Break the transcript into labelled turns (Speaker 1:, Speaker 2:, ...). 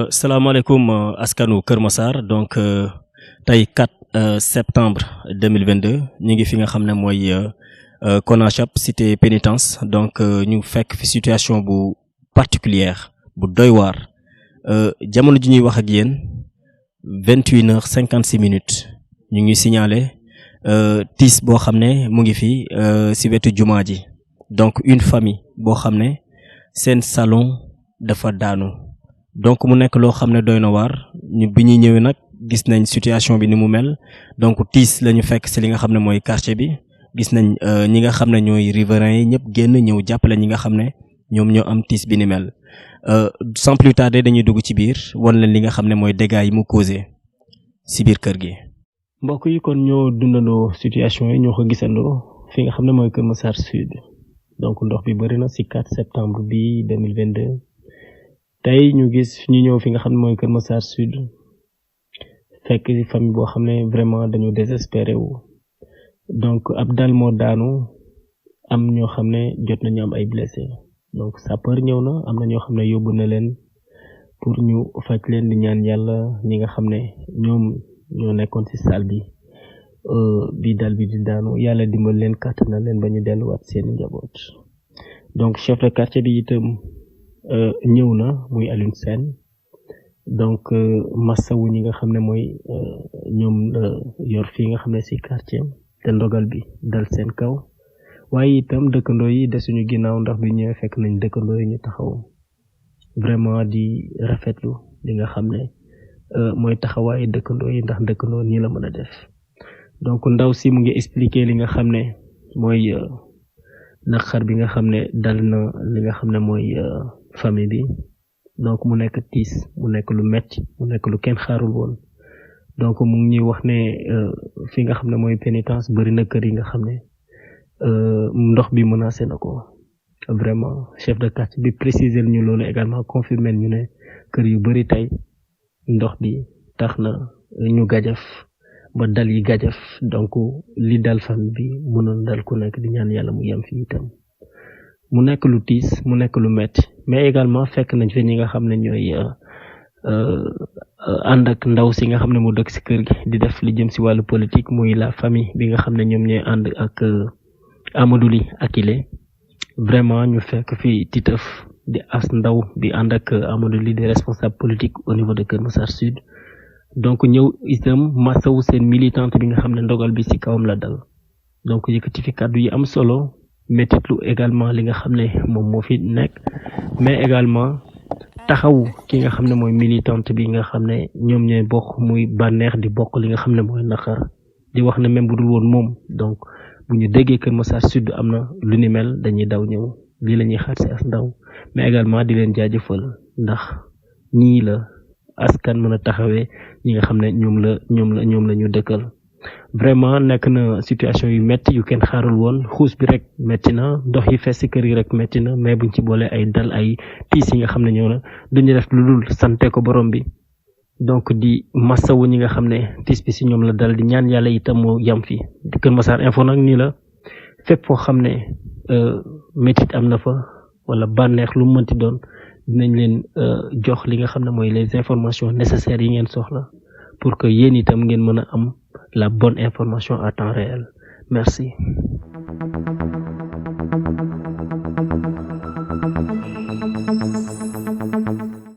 Speaker 1: salaamaaleykum askanu Kër Massar donc tey 4 septembre 2022 ñu ngi fi nga xam ne mooy Konachap cité pénitence donc ñu fekk fi situation bu particulière bu doy waar jamono ji ñuy wax ak yéen 21h56 ñu ngi signalé tiis boo xam ne mu ngi fi si wetu jumaa ji donc une famille boo xam ne seen salon dafa daanu. donc mu nekk loo xam ne doy na waar ñu bi ñuy ñëwee nag gis nañ situation bi ni mu mel donc tiis la ñu fekk ci li nga xam ne mooy quartier bi gis nañ ñi nga xam ne ñooy riverains yi ñëpp génn ñëw jàppale ñi nga xam ne ñoom ñoo am tiis bi ni mel sans plus tarder dañuy dugg ci biir wan leen li nga xam ne mooy dégâts yi mu causé ci biir kër gi. mbokk yi kon ñoo dundandoo situation yi ñoo ko gisandoo fi nga xam ne mooy Kër Massar Sud donc ndox bi bëri na ci 4 septembre bi 2022. tey ñu gis ñu ñëw fi nga xam ne mooy Kër Massar Sud fekk famille boo xam ne vraiment dañu désespéré wu donc ab dal moo daanu am ñoo xam ne jot nañu am ay blessé donc sapeur ñëw na am na ñoo xam ne yóbbu na leen pour ñu faj leen di ñaan yàlla ñi nga xam ne ñoom ñoo nekkoon ci salle bi dal bi di daanu yàlla dimbal leen kàttanal leen ba ñu delluwaat seen njaboot donc chef de quartier bi itam ñëw na muy Alioune Sène donc massawu ñi nga xam ne mooy ñoom yor fii nga xam ne ci quartier te ndogal bi dal seen kaw waaye itam dëkkandoo yi desuñu ginnaaw ndax bi ñëwee fekk nañ dëkkandoo yi ñu taxaw vraiment di rafetlu li nga xam ne mooy taxawaayu dëkkandoo yi ndax dëkkandoo nii la mën a def donc ndaw si mu ngi expliquer li nga xam ne mooy naqar bi nga xam ne dal na li nga xam ne mooy famille bi donc mu nekk tiis mu nekk lu metti mu nekk lu kenn xaarul woon donc mu ngi ñuy wax ne fi nga xam ne mooy pénitence bari na kër yi nga xam ne ndox bi menacé na ko vraiment chef de quartier bi préciser ñu loolu également confirmer ñu ne kër yu bari tey ndox bi tax na ñu gajaf ba dal yi gajaf donc li dal famille bi mënoon dal ku nekk di ñaan yàlla mu yem fi itam mu nekk lu tiis mu nekk lu metti mais également fekk nañ fi ñi nga xam ne ñooy ànd ak ndaw si nga xam ne mu dëkk ci kër gi di def li jëm ci wàllu politique muy la famille bi nga xam ne ñoom ñooy ànd ak Amadou Ly Akile vraiment ñu fekk fi Titeuf di as ndaw bi ànd ak Amadou Ly des responsables politiques au niveau de Kër Massar Sud donc ñëw itam masawu seen militante bi nga xam ne ndogal bi ci kawam la dal donc yëkkati fi kàddu yi am solo mettitlu également li nga xam ne moom moo fi nekk mais également taxawu ki nga xam ne mooy militante bi nga xam ne ñoom ñooy bokk muy bànneex di bokk li nga xam ne mooy naqar di wax ne même bu dul woon moom donc bu ñu déggee Kër Massar Sud am na lu ni mel dañuy daw ñëw lii la ñuy xaar ci as ndaw mais également di leen jaajëfal ndax ñii la askan mën a taxawee ñi nga xam ne ñoom la ñu dëkkal vraiment nekk na situation yu metti yu kenn xaarul woon xuus bi rek metti na ndox yi fees ci kër yi rek metti na mais buñ ci boolee ay dal ay tiis yi nga xam ne ñëw na duñu def lu dul sante ko borom bi donc di massawu ñi nga xam ne tiis bi ci ñoom la dal di ñaan yàlla itam moo yam fi di Kër Massar Info nag nii la fépp foo xam ne métit am na fa wala bànneex lu mënti doon dinañ leen jox li nga xam ne mooy les informations nécessaires yi ngeen soxla pour que yéen itam ngeen mën a am la bonne information à temps réel. Merci.